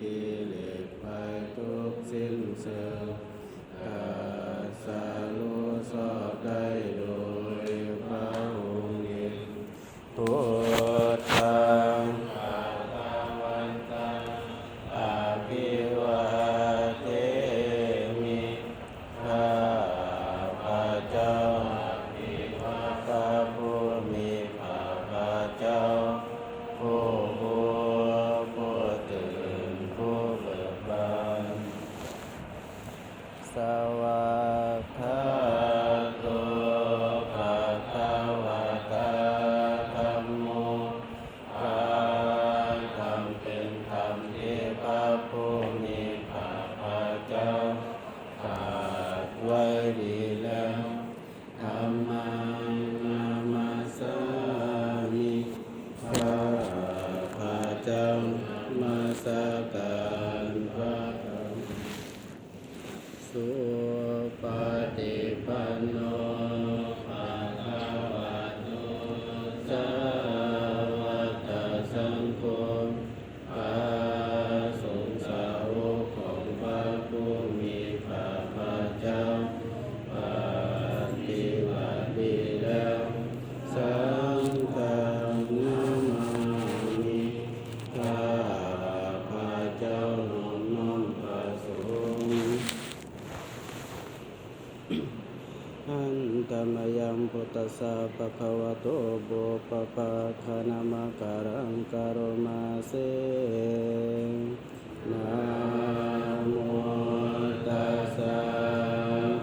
ກິເລດໄພທຸກສິ້ນເຊີງ ຕັດສະຮູ້ຊອບໄດ້ໂດຍພະອົງເອງ ພຸດທັງ ພະຄະວັນຕັງ ອະພິວາເທມິ ຂ້າພະເຈົ້າ ພະຜູ້ມີພະພາກເຈົ້າ ຜູ້ຮູ້ ຜູ້ຕື່ນ ຜູ້ເບີກບານ. ສະວາກຂາໂຕ ພະຄະວະຕາ ທຳໂມ ພະທຳເປັນທຳທີ່ພະຜູ້ມີພະພາກເຈົ້າ ຕລັດໄວ້ດີແລ້ວ. ທຳມັງ ນະມັດສາມິ ຂ້າພະເຈົ້ານະມັດສະການພະທຳ. ສຸປະຕິປັນໂນ ພະຄະວະໂຕ ສາວະກະສັງໂຄ ພະສົງສາວົກຂອງພະຜູ້ມີພະພາກເຈົ້າ ປະຕິບັດດີແລ້ວ. ສັງຄັງ ນະມາມິ ຂ້າພະເຈົ້ານອບນ້ອມພະສົງ. ອັນຕະມະຍັງ ພຸດຕັດສະ ພະຄະວະໂຕ ບຸບປະພາຄານະມະກາລັງ ກະໂຣມາເສ. ນະໂມຕັດສະ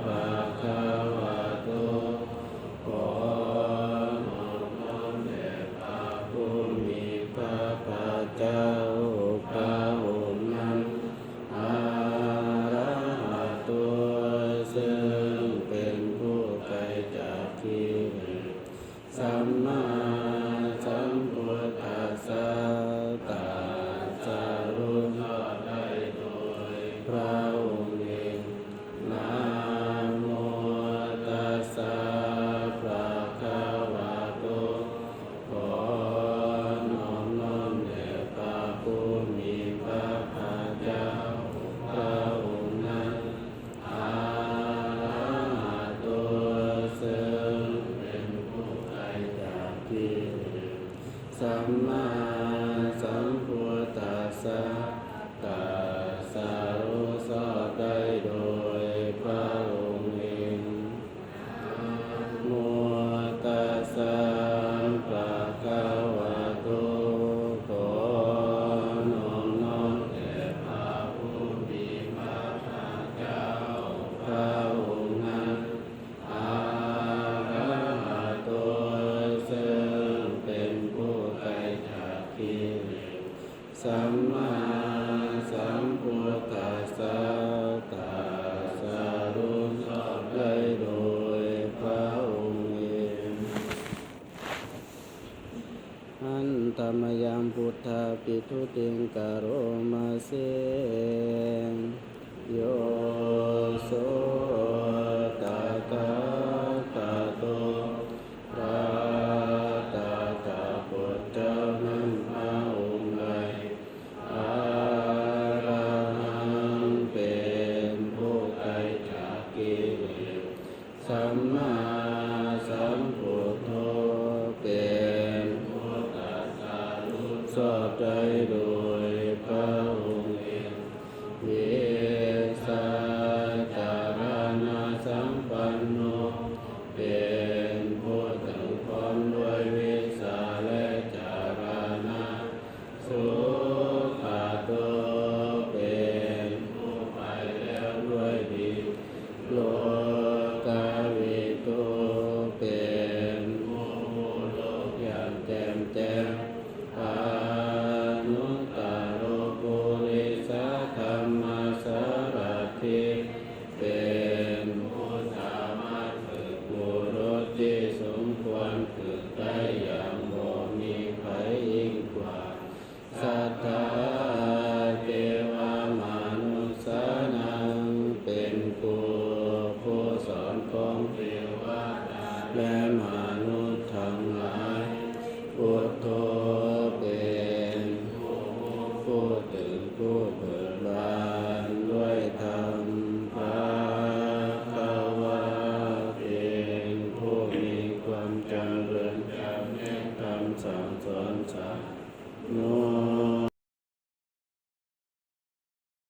ພະຄະວະໂຕ ຂໍນອບນ້ອມແດ່ພະຜູ້ມີພະພາກເຈົ້າ ພະອົງນັ້ນ ອະລະຫະໂຕ ເຊິ່ງເປັນຜູ້ໄກຈາກກິເລດ. ສຳມາສຳພຸດທັດສະ ຕັດສະຮູ້ຊອບໄດ້ໂດຍພະອົງເອງ. ນະໂມຕັດສະ ພະຄະວະໂຕ ຂໍນອບນ້ອມແດ່ພະຜູ້ມີພະພາກເຈົ້າ ພະອົງນັ້ນ ອະລະຫະໂຕ ເຊິ່ງເປັນຜູ້ໄກຈາກກິເລດ. ສຳມາສຳພຸດທັດສະ ຕັດສະຮູ້ຊອບໄດ້ໂດຍພະອົງເອງ. ໂມຕັດສະ ພະຄະວະໂຕ ຂໍນອບນ້ອມແດ່ພະຜູ້ມີພະພາກເຈົ້າ ພະອົງນັ້ນ ອະລະຫະໂຕ ເຊິ່ງເປັນຜູ້ໄກຈາກກິເລດ. ສຳມາສຳພຸດທັດສະ ຕັດສະຮູ້ຊອບໄດ້ໂດຍພະອົງເອງ. ອັນຕະມະຍັງ ພຸດທາພິທຸຕິງ ກະໂຣມາເສ. ໂຍໂສ ຕະຖາຄະໂຕ ພະຕະຖາຄົດເຈົ້ານັ້ນພະອົງໃດ ອະລະຫັງ ເປັນຜູ້ໄກຈາກກິເລດ. ສຳມາສຳພຸດໂທ ເປັນຜູ້ຕັດສະຮູ້ຊອບໄດ້ໂດຍພະອົງເອງ. ວິຊາຈາລະນະສຳປັນໂນ ເປັນຜູ້ເຖິງພ້ອມດ້ວຍວິຊາ ແລະ ຈາລະນະ. ສຸຂະໂຕ ເປັນຜູ້ໄປແລ້ວດ້ວຍດີ. ໂລກາວິໂຕ ເປັນຜູ້ຮູ້ໂລກຢ່າງແຈ່ມແຈ້ງ. ອະນຸດຕະໂລ ປຸລິສະທຳມະສາລະຖິ ເປັນຜູ້ສາມາດຝຶກບຸລຸດທີ່ສົມຄວນຝຶກໄດ້ຢ່າງບໍ່ມີໃຜຍິ່ງກວ່າ. ສັດທາ ເທວະມະນຸດສານັງ ເປັນຄູ ຜູ້ສອນຂອງເທວະດາ ແລະ ມະນຸດທັງຫຼາຍ. ພຸດໂທ ເປັນຜູ້ຮູ້ ຜູ້ຕື່ນ ຜູ້ເບີ ໂອ້